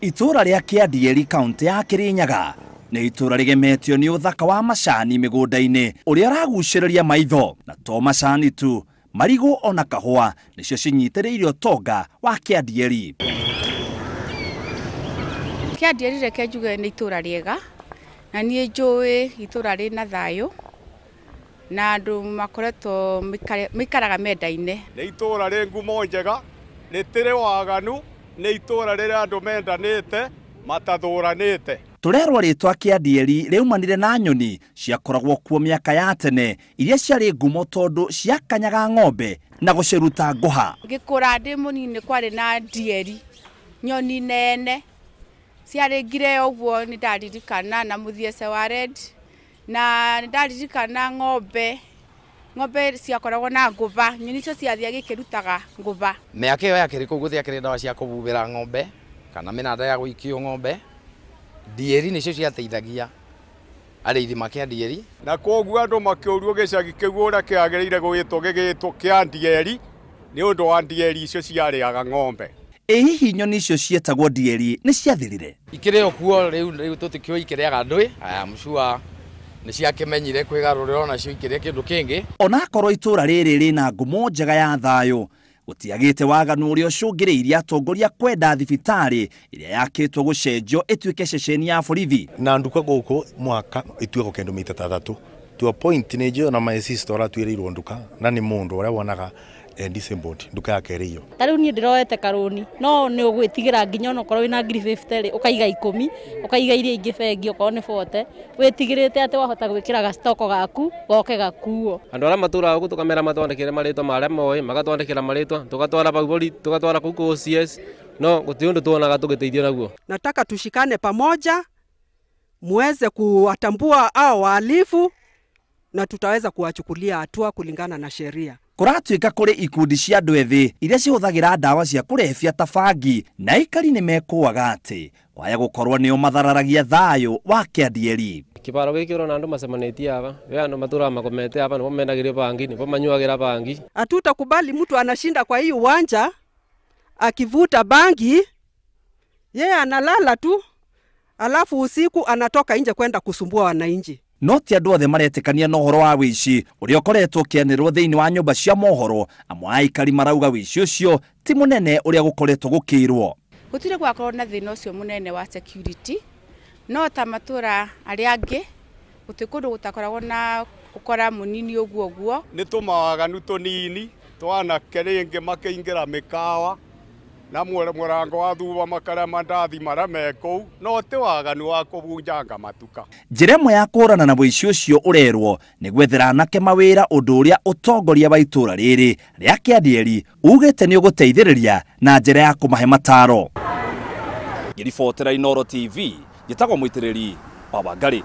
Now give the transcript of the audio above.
Itũũra rĩa Kĩandieri kaunti ya Kirinyaga nĩ itũũra rĩgemetio nĩ ũthaka wa macani mĩgũnda-inĩ ũrĩa ũragucĩrĩria maitho, na to macani tu, marigũ ona kahũa nĩcio cinyitĩrĩire ũtonga wa Kĩandieri. Kĩandieri reke njuge nĩ itũũra rĩega, na niĩ njũĩ itũũra rĩna thayũ na andũ makoretwo maikaraga mendaine. Nĩ itũũra rĩ ngumo njega, rĩtirĩ waganu, nĩ itũũra rĩrĩa andũ mendanĩte matathũranĩte. Tũrerwo rĩtwa Kĩandieri rĩaumanire na nyoni ciakoragwo kuo mĩaka ya tene iria ciarĩ ngumo tondũ ciakanyaga ng'ombe na gũciruta ngũha. Ngĩkũra ndĩ mũnini kwarĩ na ndieri, nyoni nene ciarĩ ngire ũguo, nĩ ndaririkana na mũthiece wa red, na nĩ ndaririkana ng'ombe, ng'ombe ciakoragwo na ngũba, nyoni icio ciathiaga ikĩrutaga ngũba. Mĩaka ĩyo yakĩrĩ kũu gũtiakĩrĩ ndawa cia kũbubĩra ng'ombe kana mĩnanda ya gũikio ng'ombe, ndieri nĩcio ciateithagia arĩithi makĩandieri. Na kwoguo andũ makĩũrio gĩcagi kĩu ũrĩa kĩagĩrĩire gwĩtwo gĩgĩtwo Kĩandieri nĩ ũndũ wa ndieri icio ciarĩaga ng'ombe. Ĩ hihi nyoni icio cietagwo ndieri nĩ ciathirire? Ikĩrĩ o kuo rĩu, rĩu tũtikĩũĩ ikĩrĩaga ndũĩ, I am sure nĩ ciakĩmenyire kwĩgarũrĩra onacio ikĩrĩa kĩndũ kĩngĩ. Onakorwo itũũra rĩrĩ rĩna ngumo njega ya thayũ, gũtiagĩte waganu ũrĩa ũcũngĩrĩirie atongoria kwenda thibitarĩ ĩrĩa yakĩtwo gũcenjio ĩtuĩke ceceni ya borithi. Na nduka gũkũ mwaka ituĩko kĩndũ maita tathatũ to a point nĩ njũĩ ona my sister ũratuĩrĩirwo nduka na nĩ mũndũ ũrĩa wonaga disabled nduka yake ĩrĩ iyo. Ta rĩu niĩ ndĩroete karũni no nĩ ũgwĩtigĩra nginya onokorwo wĩna ngiri 50 rĩ, ũkaiga 10, ũkaiga iria ingĩ bengi okorwo nĩ 40, wĩtigĩrĩte atĩ wahota gwĩkĩra gacitoko gaku goke gakuo. Andũ arĩa matũraga gũkũ tũkamera matwandĩkĩre marĩtwa marĩa moĩ, magatwandĩkĩra marĩtwa, tũgatwara bau borithi, tũgatwara kũu kwa OCS, no gũtirĩ ũndũ tuonaga tũgĩteithio naguo. Nataka tushikane pamoja muweze kuwatambua hao wahalifu na tutaweza kuwachukulia hatua kulingana na sheria. Kũratuĩka kũrĩ ikundi cia andũ ethĩ iria cihũthagĩra ndawa cia kũrebia ta bangi, na aikari nĩ mekũaga atĩ kwaya gũkorwo nĩo mathararagia thayũ wa Kĩandieri. Kĩbaro gĩkĩ ũrona andũ macemanĩtie aba, we andũ matũraga makomete aba, nĩbo mendagĩrio bangi, nĩbo manyuagĩra bangi. Hatutakubali mtu anashinda kwa hii uwanja akivuta bangi, yeye analala tu, alafu usiku anatoka nje kwenda kusumbua wananchi. No ti andũ othe maretĩkania na ũhoro wa wĩici ũrĩa ũkoretwo ũkĩanĩrĩrwo thĩinĩ wa nyũmba cia mohoro. Amwe a aikari marauga wĩici ũcio ti mũnene ũrĩa gũkoretwo gũkĩrwo. Gũtirĩ gwakorwo na thĩna ũcio mũnene wa security, no ta matũra arĩa angĩ gũtirĩ kũndũ gũtakoragwo na ũkora mũnini ũguo ũguo. Nĩ tũmawaganu tũnini twanake rĩngĩ makĩingĩra mĩkawa na mũrango wa thutha makarĩa mandathi marĩa me kũu, no ti waganu wa kũbunjanga matuka. Njĩra ĩmwe ya kũhũrana na wĩici ũcio ũrerwo nĩ gwethera anake mawĩra, ũndũ ũrĩa ũtongoria wa itũũra rĩrĩ rĩa Kĩandieri ugĩte nĩ ũgũteithĩrĩria na njĩra ya kũmahe mataro. Ngĩribotera Inooro TV, njĩtagwo Mũitĩrĩri wa Wangari.